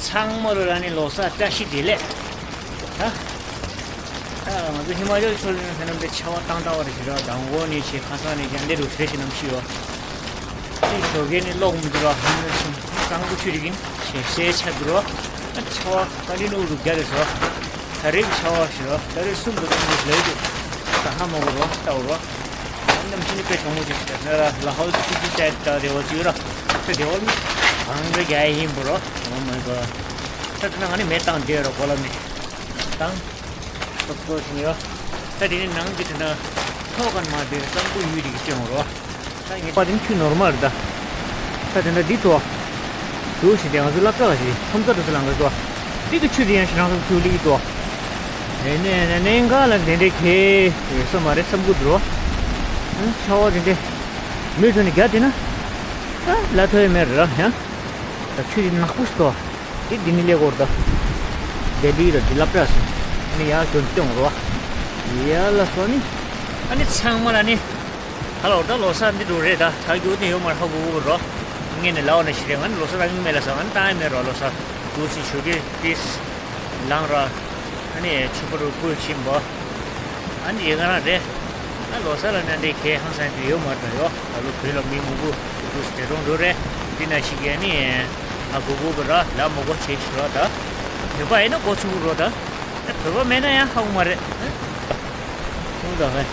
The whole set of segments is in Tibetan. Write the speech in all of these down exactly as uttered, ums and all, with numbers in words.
ཚང་མ་ལོ་ལ་ནི་ལོ་གསར་བཀྲ་ཤིས་བདེ་ལེགས། ད་ད་ང་ཚོ་ཧི་མ་ཅལ་ཕྱོགས་ནས་ཕེབས་ན་འདི་ཆར་པ་བཏང་བཏང་བ་རེད་ཞེ་དྲག་དང་པོ་ནས་བྱས་ཁ་སང་ནས་ཀྱང་འདི་རུ་བྲེལ་ཞིག་གནམ་གཤིས་ཡོད། ཅིག་ཞོགས་ཀས་ནི་གློག་མི་འདུག་ར་ཧམ་ནས་སོང་གཙང་པོ་ཆུ་རིག་གིན་ཞེ་སའི་ཆ་འདུག་རོ། ད་ཆར་པ་ཀ་ལི་ནུ་རུ་རྒྱ་རེད་ཟེར་རོ། ད་རེས་ཀྱི་ཆར་པ་ཞེ་རོ་ད་རེས་གསུམ་དུ་གཏོང་དགོས་ལབ་ཀྱི་འདུག་ད་ཧ་མ་གོ་རོ་ལྟ་བ་རོ། གནམ་གཤིས་ནི་དཔེ་གྱོང་མོ་ཅིག་ཞིག་རེད་ལ་ཧོལ་ཆུ་ཆུ་ཅེ་ད་དེ་བ་ཅིག་ར་དེ་དེ་བ་ནི་གང་གི་རྒྱ་ཡིན་པོ་རོ། Oh my god. ད་དེ་ན་ང་ནི་མེ་བཏང་བསྡད་རོ་གོ་ལ་མེ་བཏང་། ཏོག་ཏོག་ཞིག་ཡོད། ད་དེ་ནི་ནང་གི་དེ་འདྲ་ཐོག་ཁ་མ་དེ་གཙང་པོ་ཡོད་དེ་གི་སྐྱོན་རོ། ད་ངས་པ་དེ་ནི་ཆུ་ནོར་མལ་རེད་ད། ད་དེ་འདྲ་འདི་ཏོ། དུ་ཞིག་དེ་ང་ཚོ་སློབ་གྲྭ་ཞིག་ཁྲོམ་ས་དུ་ས་ལང་གི་ཏོ། འདི་གི་ཆུ་དེ་ཡང་ཞིག་རང་སོང་ཆུ་ལི་གི་ཏོ། དེ་ནས་ནས་ནས་འགའ་ལ་དེ་འདྲའི་ཁེ་ཡོད་ས་མ་རེད་བསམ་གི་འདུག་རོ། ཨ་ཆར་པ་དེ་འདྲའི་མི་ཚོ་ནི་རྒྱ་དེ་ན། ད་ལ་ཐོ་ཡི་མེད་ར་ཡང་། ད་ཆུ་དེ་ནག་པོ་ཞིག་ཏོ། དེ་འདི་ནི་ལས་སྐོར་དང་། ལྡི་ལི་ར་འདི་སློབ་གྲྭ་སོང་། ཨ་ནི་ཡར་གྱོན་སྟོན་རོ། ཡ་ལ་སོ་ནི། ཨ་ནི་ཚང་མ་ལ་ནི། ཧ་ལོ་ད་ལོ་གསར་འདི་འགྲོ་རེད་ད་ད་རྒྱུ་ནི་ཡོད་མ་རེད་ཧ་གོ་གོ་རོ། ངས་ནི་ལའོ་ནས་ཤི་རེད་ང་ནི་ལོ་གསར་རང་ཡིན་མེད་ལ་ས་ང་ནི་ཏང་ཡིན་མེད་རོ་ལོ་གསར། འདུག་སི་ཆོས་གི་ཏིས། ལང་ར། ཨ་ནི་ཆུ་བུར་བུ་ཆིན་པོ། ཨ་ནི་ཡི་ག་རང་རེད། ཨ་ལོ་གསར་ལ་ནི་འདི་ཁེ་ཧང་སང་དུ་ཡོད་མ་རེད་ཡོ། ད་ལོ་བོད་ལ་མི་མང་པོ་འདུག་སི་དེ་རོང་འགྲོ་རེད། འདི་ན་ཤི་གི་ཨ་ནི། ཨ་གོ་གོ་གི་ར་ལ་མོ་གོ་ཆེ་ཤི་རོ་ད། བོད་པ་ཡིན་ན་གོ་ཆུ་བུ་རོ་ད། ཨ་བོད་པ་མེད་ན་ཡང་ཧ་གོ་མ་རེད། ཨ། ཁྱོད་ད་ཧེ།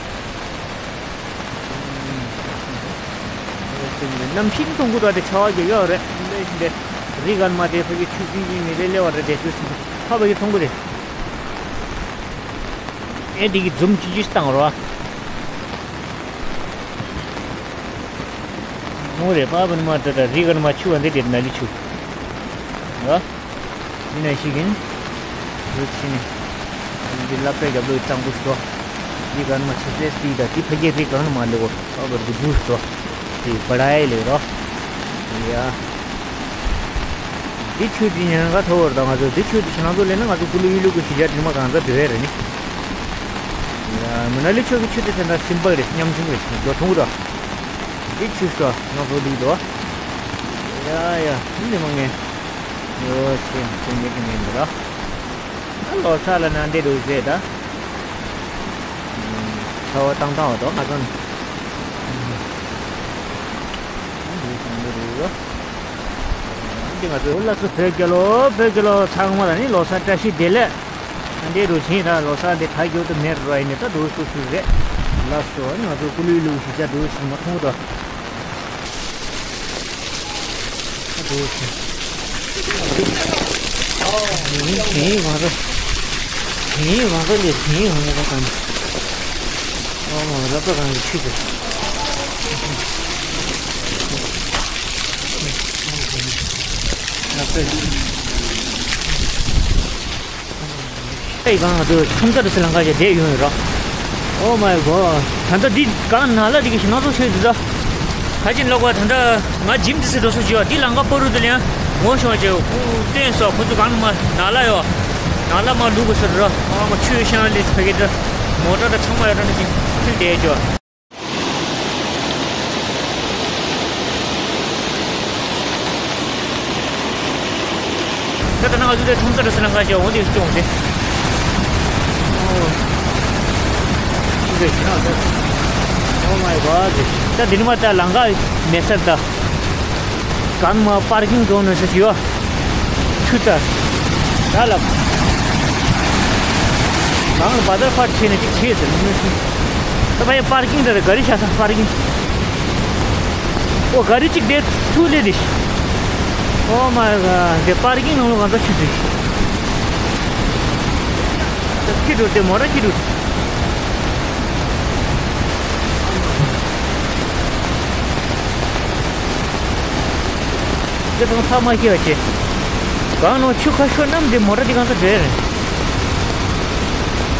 གནམ་གཤིས་མཐོང་གི་འདུག་དེ་ཆར་པ་རྒྱག་ཡོད་རེད། ལས་བཞིན་དེ་རི་གར་མ་དེ་ཕ་གི་ཆུ་ཆུ་ཡིན་མི་ལས་ལས་བ་རེད་དེ་ཆུ་ཆུ་ཕ་ཕ་གི་མཐོང་གི་རེད། ཨེ་དེ་གི་འཛུམ་ཅི་ཅི་བཏང་རོགས། མོ་རེད་པ་པ་ནི་མ་ད་ད་རི་གར་མ་ཆུ་བ་འདི་དེ་ན་ལི་ཆུ། ཨ། མི་ན་ཞིག་ཡིན། རུ་ཕྱིན་ནས། འདི་སློབ་གྲྭའི་རྒྱབ་ལོགས་གཙང་པོ་ཞིག་འདུག་འདི་གང་མ་ཆུ་ཚོད་སྤྲིས་དང་འདི་ཕ་གིའི་རི་གང་ན་མ་སླེབས་པར་ཨ་བར་གྱི་འབུ་ཞིག་འདུག་འདི་བ་རའི་ལེ་རོ། ཡ། འདི་ཆུ་འདི་ཉེན་ཁ་མཐོ་བར་དང་ང་ཚོ་འདི་ཆུ་འདི་ཕྱི་ནང་ཚོ་ལེན་ན་ང་ཚོ་ཀུ་ལུ་ཡུ་ལུ་གི་གཞིས་ཆགས་འདི་མ་གང་ཚ་འདི་བས་རེད་ནི། ཡ། མི་ན་ལི་ཆུ་གི་ཆུ་དེ་དེ་འདྲ་སིམ་པལ་རེད་ཉམ་ཆུང་རེད་འགྲོ་ཐུང་ར། འདི་ཆུ་སོ་ང་ཚོ་འདི་འདུག་ཡ་ཡ། འདི་མ་ངས། ཡོ་ཆེ་ཆེ་ངེས་ཀྱི་མིན་འདུག་ར། ཨ་ལོ་ས་ལ་ན་འདི་རུ་བཟས་ད། ཆར་པ་བཏང་བཏང་བ་དོ་ང་ཚོ་ནི། འདི་ང་ཚོ་ལ་སུ་བོད་རྒྱལ་ལོ་བོད་རྒྱལ་ལོ་ཚང་མ་ལ་ནི་ལོ་གསར་བཀྲ་ཤིས་བདེ་ལེགས། འདི་རུ་ཕྱིན་ད་ལོ་གསར་འདི་ད་རྒྱུ་དུ་མེར་རོ་ཡིན་ད་འདུག་སུ་སུ་རེད། ལ་སོ་ནི་ང་ཚོ་ཀུ་ལུ་ལུ་ཞིག་ཆ་འདུག་སུ་མ་མཐོང་དོ། ཨེ་གང་དུ་ཁྲོམ་ས་དུ་སི་ལང་ཀ་ཞིག་བསྡད་ཡོང་ཡོད་རོགས། Oh my god. ད་ལྟ་འདི་གང་ན་ལ་འདི་གི་ཞིག་ནང་ཚོ་ཤོད་འདི་ད། ད་ཅི་ལོག་པ་ད་ལྟ་ང་ཇིམ་འདི་སི་འགྲོ་སུ་བྱེད་བ་འདི་ལང་ཀ་པོ་རུ་དུ་ལེན་ངོ་ཤོང་བྱེད་ཁུ་སྟོན་སོ་ཁོ་ཚོ་གང་ན་མ་ན་ལ་ཡོད། ན་ལ་མ་ལུག་གི་སི་རོ་ཨ་མ་ཆུ་ཤང་ལི་ཕ་གི་ད་མོ་ཊ་ད་ཚང་མ་ཡོད་ད་ནི་ཅི་ཕིལ་དེ་ཅོ། ད་ད་ནང་ང་ཚོ་དེ་ཁྲོམ་ས་རུ་སི་ལང་ཀ་ཞེས་འོང་དེ་སྐྱོང་དེ། Oh my god. ད་དེ་ནི་མ་ད་ལང་ཀ་མེད་ས་ད། གང་མ་པར་ཀིང་འགྲོ་ནས་ས་ཞིག་ཡོད། ཆུ་ད། ད་ལབ། གང་བ་དར་པར་ཆེ་ནས་ཅིག་ཆེ་ཟེར་མི་ཤེས། ད་ཕ་ཡི་པར་ཀིང་དེར་ག་རི་ཆ་ས་པར་ཀིང་། ཨོ་ག་རི་གཅིག་དེ་ཚུར་སླེབས་དེ། Oh my god. དེ་པར་ཀིང་ནང་ལོགས་གང་ཚ་ཆུ་དེ། ད་ཁྱི་འགྲོ་དེ་མོ་ར་ཁྱི་འགྲོ། དེ་དང་ཐག་མ་ཤེས་པ་བྱེད། གང་ནོ་ཆུ་ཁ་ཤོར་ནམ་དེ་མོ་ཊ་དེ་གང་ཚ་འདྲེ་རེད།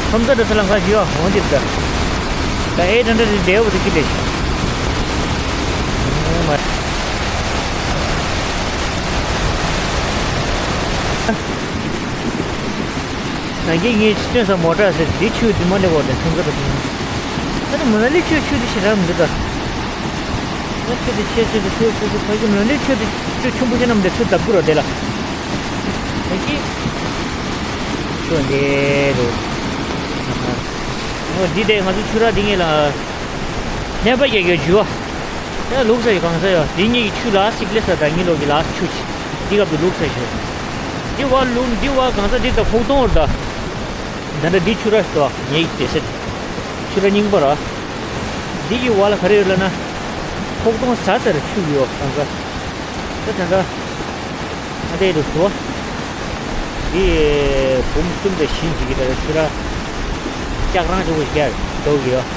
ཁམས་ཚ་འདྲ་ཚ་ལང་ཁ་ཞུ་བ་འོང་དེ་ད། ད་ཨེ་འདྲ་འདྲ་དེ་བདེ་བོ་དེ་ཁྱི་དེ། ཨོ་མ། ནང་གི་ངའི་སྟོན་ས་མོ་ཊ་ཟེར་འདི་ཆུ་འདི་མ་ལེགས་འོར་དེ་ཁྱུང་ཚ་དུ་ཁྱུང་། ད་ནི་མོན་ལི་ཆུ་ཆུ་དེ་ཞེ་དྲག་མི་འདུག་ད། ད་ཆུ་དེ་ཆེ་ཆུ་དེ་ཆུ་ཆུ་ཆུ་ཕ་གི་མོན་ལི་ཆུ་དེ་ཆུ་ཆུང་པོ་ཞེ་ནམ་དེ་ཚུར་བརྡབ་དགོས་རོ་དེ་ལ། འདི་རེད། འོ་འདི་དེ་ང་ཚོ་ཆུ་རགས་འདི་གཉིས་ལ་ལྷན་པ་རྒྱག་རྒྱག་རྒྱུ་བ། ད་ལུག་ས་ཡི་གང་ས་ཡོད་འདི་གཉིས་ཀྱི་ཆུ་ལ་སིག་ལེ་ས་དང་གཉིས་ལོག་གི་ལ་ཆུ་ཆི། འདི་སྐབས་དུ་ལུག་ས་ཞོད། འདི་བ་ལུག་འདི་བ་གང་ས་འདི་ད་ཁོག་སྟོང་ར་ད། ད་ད་འདི་ཆུ་རགས་ཤོད་ངེད་ཀྱི་དེ་སེ། ཆུ་རགས་རྙིང་པ་ར། འདི་གི་བ་ལ་ག་རེ་ཡོད་ལ་ན། ཁོག་སྟོང་ཟ་ས་ར་ཆུ་ཡོད་གང་ས། ད་ད་ད། ཨ་དེ་རུ་སོ། འདི་བུམ་གསུམ་དེ་བཞིན་ཅིག་གི་དེ་ཆུ་ར། ལྕགས་རང་ཆུ་བོ་ཞིག་རྒྱག་འདུག་གི་ཡོད།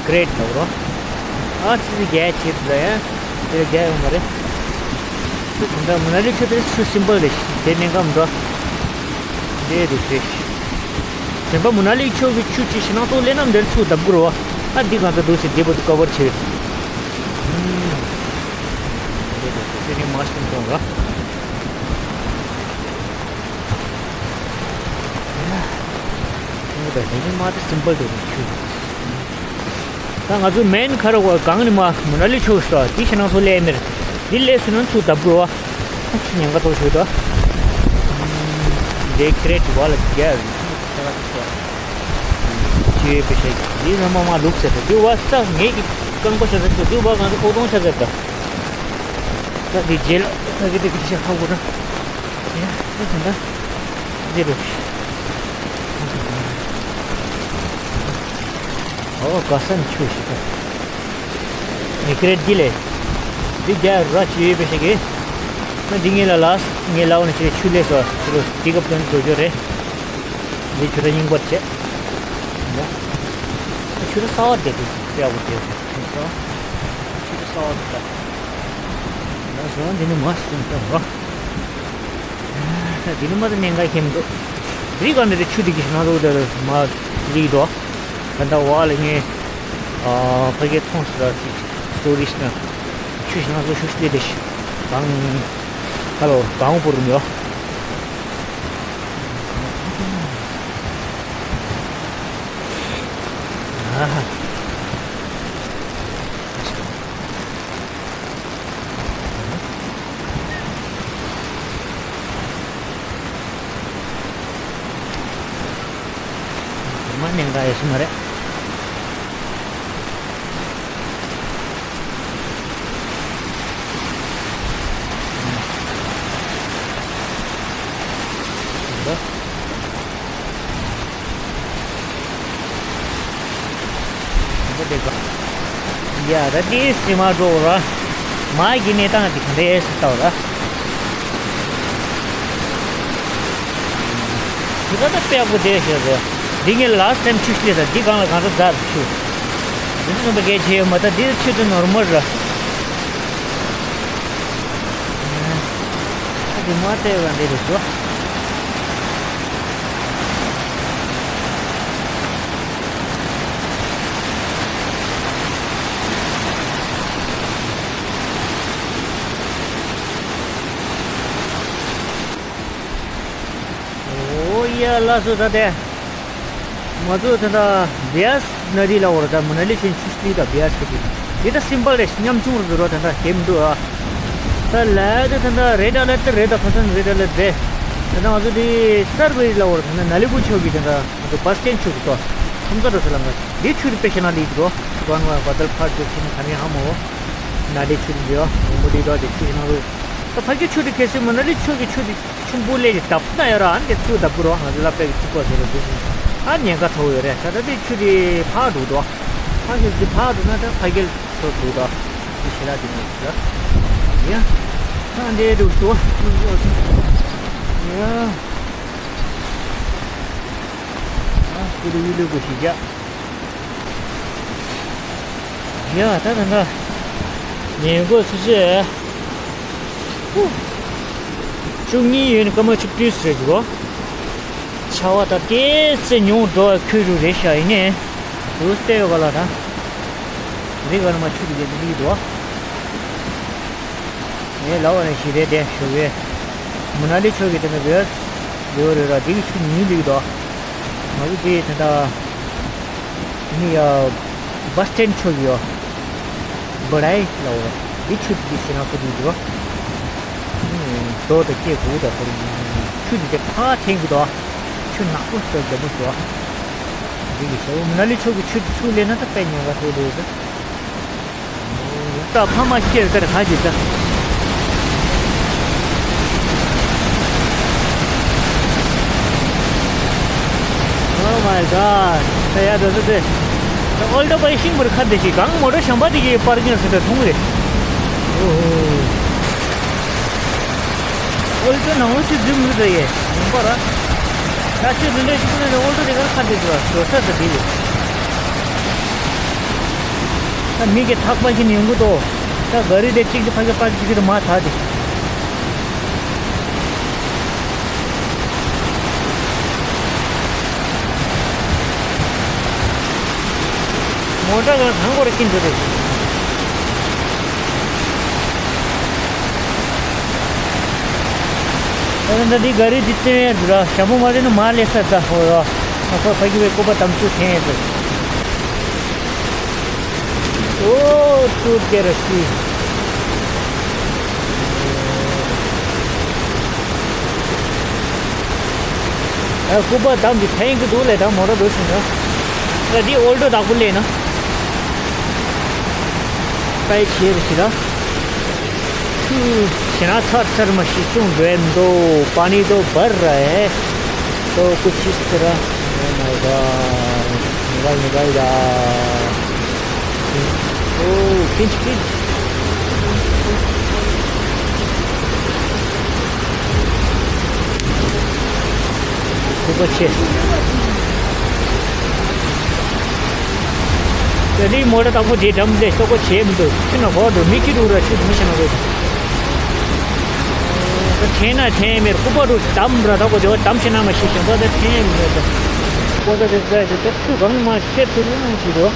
ཀྲེད་ལབ་རོ། ཨ་ཙི་ཙི་རྒྱག་བྱེད་དུ་ལ་ཡང་། དེ་རྒྱག་ཡོང་མ་རེད། ཚུར་དེ་འདྲ་མུ་ན་ལི་ཆུ་དེ་ཆུ་སིམ་པལ་རེད། དེ་གནད་འགག་མི་འདུག་དེ་རུ་རེད། དེ་འདྲ་མུ་ན་ལི་ཆུ་གི་ཆུ་ཅི་ཞིག་ནང་ཏོག་ལས་རྣམས་དེར་ཚུར་བརྡབ་དགོས་རོ། ཨ་འདི་གང་ཚ་འདུག་ཟེར་དེ་བར་དུ་ཀ་བར་བྱེད། དེ་ནི་མ་སིམ་གཏོང་ར། ད་ང་ཚོ་མེན་ཁ་རོ་བ་གང་ནི་མ་མུ་ན་ལི་ཆོག་སོ་དེ་ཤ་ནང་སོ་ལས་མེར་དེ་ལས་སུ་ནང་ཚུར་བརྡབ་དགོས་ར། ཨ་ཆུ་ཉེན་ཁ་ཐོག་ཆོད་དོ། དེ་ཁེ་རེ་དྲི་བ་ལ་རྒྱ་རེད། ཅེས་པའི་ཞེས་འདི་ཚང་མ་མ་ལུག་ཟེར་ཏེ་འདི་བ་ས་ངེད་ཀྱི་རྐང་པ་ཤ་ཟེར་ཏེ་འདི་བ་གང་ཚོ་ཁོག་སྟོང་ཤ་ཟེར་ཏེ། ས་འདི་རྗེས་ལ་ས་གི་དེ་གི་ཤ་ཧ་གོ་ན། ཡ་ས་དེ་འདྲ་འདི་རུ། ཨོ་ག་ས་ནས་ཆུ་ཞིག་ད། མི་ཀི་རེད་འདི་ལས། འདི་རྒྱ་ར་ཅི་ཡོད་པའི་ཞིག་གི། ང་འདི་ངེད་ལ་ལགས་ངེད་ལ་འོ་ན་ཅི་ཆུ་ལས་སོ་ཆུ་རུ་འདི་སྐབས་དོན་འགྲོ་རྒྱུ་རེད། འདི་ཆུ་ར་རྙིང་པར་བྱས། ཆུ་ར་གསར་བ་བསྡད་འདུག་དཔེ་ཡག་པོ་བསྡད་འདུག་ཆུ་ར་གསར་བ་འདུག་ད། ང་སོང་འདི་ནི་མ་སོང་ད་རོ། ད་འདི་ནི་མ་ད་གནད་འགག་ཁྱེད་མི་འདུག་འདི་ག་ནས་རེ་ཆུ་འདི་གི་ཤི་ན་རོ་ད་མ་ལི་འགྲོ། ད་ད་བ་ལ་ངས་ཕ་གི་མཐོང་སོང་ད་སི་ཊོ་རི་ཤི་ན་ཆུ་ཤི་ན་རོ་ཤུ་ཤི་ལི་དེ་ཤི་གང་ཧ་ལོ་གང་པོ་རུ་ཡོད། མ་ནེང་ག་ཡོད་སུ་མ་རེད། ཡ་ད་དེ་སི་མ་འགྲོ་ར། མ་གི་གནས་སྟངས་དེ་ག་འདྲས་སུ་ལྟ་བ་ར། དེ་ག་ད་དཔེ་ཡག་པོ་དེ་ཤེས་རོ། འདི་ངས་ལ་སི་ཊེམ་ཆུ་ཤེས་ད་འདི་གང་ལ་གང་ས་ཛར་ཆུ། འདི་ཚོ་ཚོང་པ་སྐད་ཆེ་ཡོད་མ་ད་འདི་ཆུ་དེ་ནོར་མལ་ར། ཨ་དེ་མ་བལྟས་པ་འདི་རེད་འགྲོ། ཨོ་ཡ་ལགས་སོ་ད་དེ། ང་ཚོ་ད་ལྟ་བི་ཡ་སི་ན་དི་ལ་འོར་ད་མ་ན་ལི་ཆེན་ཆུ་སྤྲིལ་དང་བི་ཡ་སི་ཁ་ཅིག་འདི་ད་སིམ་པལ་རེད། ཉམ་ཆུང་རུ་འགྲོ་ད་ད་གེམ་འདུག་ཨ། ད་ལ་ད་ད་ད་རེད་ད་ལ་ད་རེད་ད་ཁ་སང་རེད་ད་ལ་རེད། ད་ད་ང་ཚོ་འདི་སར་བེ་རི་ལ་འོར་ད་ན་ལི་པུ་ཆོག་གི་ད་ད་ང་ཚོ་བ་སི་ཊེན་ཆོག་གི་ཏོ་ཁམས་ཚ་རུ་ས་ལ་ང་འདི་ཆུ་རུ་པེ་ཤ་ན་ལི་འགྲོ་གོན་བ་བ་དལ་ཕར་འགྲོ་ཆེན་ཁ་མི་ཧ་མོ་ན་དེ་ཆུ་རུ་འགྲོ་མོ་མོ་ལི་འགྲོ་དེ་ཆུ་རུ་ན་རུ་ད་ཕ་གི་ཆུ་རུ་ཁེ་སི་མ་ན་ལི་ཆོག་གི་ཆུ་རུ། ཆུང་པོ་ལས་ཀྱི་བརྡབ་ན་ཡོད་ར། ཨ་ནི་དེ་ཚུར་བརྡབ་དགོས་རོ། ང་ཚོ་སློབ་གྲྭ་གི་ཚིག་པ་ཟེར་རོ་དེ་བཞིན། ཨ་ཉེན་ཁ་ཚ་བོ་ཡོད་རེད། ད་ལྟ་དེ་ཆུ་དེ་ཕར་འགྲོ་འགྲོ། ཕར་ཞིག་དེ་ཕར་འགྲོ་ན་ད་ཕ་གིར་ཚུར་འགྲོ་འགྲོ། དེ་ཞེ་དྲག་དེ་མེད་ཀྱི་ར། ཡ། ད་འདྲེ་འགྲོ་འགྲོ། ཡ། ཨ་ཁུ་རུ་ཡུལ་ལུགས་པོ་ཞིག་བྱ། ཡ་ད་ད་ད། ཉིན་གུང་ཆུ་ཚོད་བཅུ་གཉིས་ཡོད་ནི་སྐར་མ་བཅུ་བདུན་ཟེར་གྱི་གོ། ཆར་པ་ད་ཏོག་ཙམ་ཉུང་འགྲོ་བའི་ཁུལ་རུ་རེད་ཤག་ཡིན་ནའི་རུ་བལྟས་ཡོད་ག་ལ་ད། རི་ག་ལ་མ་ཆུ་དེ་ག་འདི་འདི་འདུག་ངས་ལབ་པ་ནས་ཞི་བདེ་ལྡན་ཞུ་གི། མུ་ན་ལི་ཕྱོགས་ཀྱི་དེ་ནས་བེ་ཡོད་རེད་ར། འདི་གི་ཆུ་ཉུང་འདུག་དོ། ང་ཚོ་དེ་ད་ལྟ་ནི་ཡ་བ་སི་ཊེན་ཕྱོགས་ཀྱི་ཡོ་བ་རའི་ལ་འོ་འདི་ཆུ་དེ་ཞེ་ན་སོ་འདུག་དོ། དོ་དང་སྐྱེ་དགུ་དང་ཁོར་ཡུག་ཆུ་དེ་དེ་ཕར་འཐེན་གི་འདུག་ཆུ་ནག་པོ་ཞིག་འདུག་རྒྱ་མོ་ཞིག་འདི་གི་ཞྭ་མོ་མི་ན་ལི་ཕྱོགས་ཀྱི་ཆུ་དེ་ཚུར་སླེབས་ན་ད་དཔེ་ཉེན་ཁ་ཐུག་འདུག་ད་ཕ་མ་ཁྱེར་ད་རེ་ཁ་ཅིག་ད། Oh my god. ད་ཡ་ད་ད་དེ། ད་ཨོལ་ཏོ་བྷའི་ཤིང་བར་ཁ་དེ་ཞིག་གང་མོ་ཊ་ཤམ་པ་དེ་གི་པར་ཀིང་སུ་ད་མཐོང་རེད། ཨོ་ཧོ། ཨོལ་ཏོ་ནང་ལོགས་ཅིག་འཛུལ་མི་འདུག་ད་ཡེ། ཡོང་པ་ར། ད་ཆུ་འདི་འདྲ་ཞིག་ཀུན་ནས་ཨོལ་ཏོ་དེ་གར་ཁ་དེ་འདུག་བ་འགྲོ་ས་ད་དེ་ཡོད། ད་མི་གི་ཐག་པ་ཞིག་ནས་ཡོང་གི་འདུག་ད་ག་རི་དེ་གཅིག་དེ་ཕ་གི་པར་ཅིག་གི་དེ་མ་ད་དེ། མོ་ཊ་གང་གང་བོར་ཀིན་འདུག་རེད། ཨ་ད་འདི་ག་རི་འདི་བཙོན་ཡས་འདུག་ར། ཞྭ་མོ་མ་རེད་ན་མར་སླེབས་ས་ད་ཧོ་ཡ། ཨ་ཁོ་ཕ་གི་བའི་སྐུ་པར་དམ་ཚུགས་འཐེན་ཡས་འདུག་ཨོ་ཏུ་ཀེ་ར་སི། ཨ་སྐུ་པར་དམ་གྱི་འཐེན་གྱི་འདུག་ལས་དང་མོ་ཊ་འགྲོ་བཞིན་འདུག་ཨ་འདི་ཨོལ་ཏོ་བདག་པོ་སླེབས་ན། ད་ཡི་ཆེ་རེ་ཞིག་ལ། ཁྱི་ཞེ་ན་ཚར་ཚར་མ་ཤི་ཅུང་འགྲོ་ཡ་མི་འདུག पानी तो भर रहा है। तो कुछ इस तरह। Oh my god. निकाल निकाल जा। Oh, खींच खींच। ཁུག་པ་ཆེ། དེ་ནི་མོ་ཊ་དང་པོ་དེ་འགྲམ་དེ་ཤོག་གོ་བྱས་མི་འདུག་ཆུ་ནང་འཁོར་འགྲོ་མི་ཁྱི་འགྲོ་ར་ཆུ་མི་ཤི་ན་དགོས། ད་འཐེན་ན་འཐེན་མེད་སྐུ་པར་འགྲོ་དམ་ར་ད་གོ་དེ་བ་དམ་ཤི་ན་མ་ཤི་ཞིང་པ་ད་འཐེན་མི་འདུག་ད་ཀོ་ད་དེ་ད་དེ་ད་ཆུ་གང་མ་ཤེས་ཐུབ་ན་ཤི་འགྲོ།